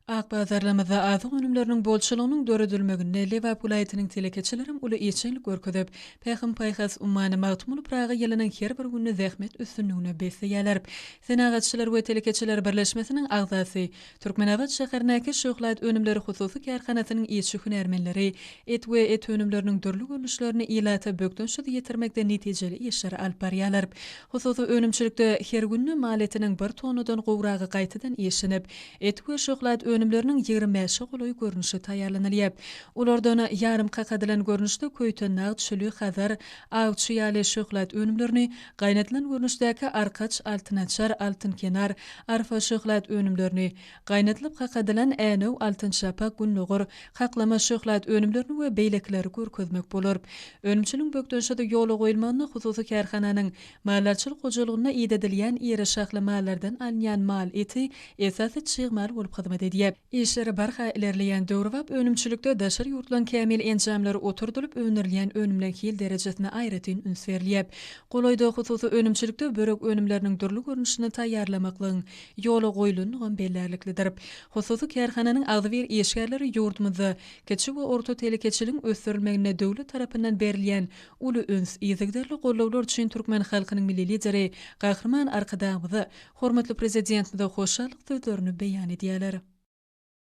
Ak bazarlarymyzda azyk önümleriniň bolçulygynyň döredilmeginde Lebap welaýatynyň telekeçilerem uly işjeňlik görkezip, Pähim-paýhas ummany Magtymguly Pyragy ýylynyň her bir gününi zähmet üstünligine besleýärler. Senagatçylar we telekeçiler birleşmesiniň agzasy, Türkmenabat şäherindäki Şöhlat önümleri hususy kärhanasynyň işçi-hünärmenleri et we et önümleriniň dürli görnüşlerini ilata bökdençsiz ýetirmekde netijeli işleri alyp barýarlar. Hususy önümçilikde her günde mal etiniň bir tonnadan gowragy gaýtadan işlenip, Et we şöhlat önümleriniň 25-e golaý görnüşi taýýarlanylýar. Olardan ýarym kakadylan görnüşde köýtendag, çüli, hazar, awçy ýaly şöhlat önümlerini, gaýnadylan görnüşdäki arkaç, altynaçar, altynkenar, arfa şöhlat önümlerini, gaýnadylyp kakadylan änew, altynçapak, gündogar, kaklama şöhlat önümlerini we beýlekileri görkezmek bolar. Önümçiligiň bökdençsiz ýola goýulmagynda hususy kärhananyň Maldarçylyk hojalygynda idedilýän iri şahly mallardan alynýan mal eti esasy çig mal bolup hyzmat edýär. Işleri barha ilerleýän döwrebap önümçilikde daşary ýurtlaryň kämil enjamlary oturdylyp öndürilýän önümleň hil derejesine aýratyn üns berilýär. Golaýda hususy önümçilikde börek önümleriniň dürli görnüşini taýýarlamaklygyň ýola goýlanlygam bellärliklidir. Hususy kärhananyň agzybir işgärleri ýurdumyzda kiçi we orta telekeçiligiň ösdürilmeginde döwlet tarapyndan berilýän Uly üns, yzygiderli gollawlar üçin türkmen halkynyň Milli Lideri Gahryman Arkadagymyza, hormatly Prezidentimize hoşallyk sözlerini beýan edýärler.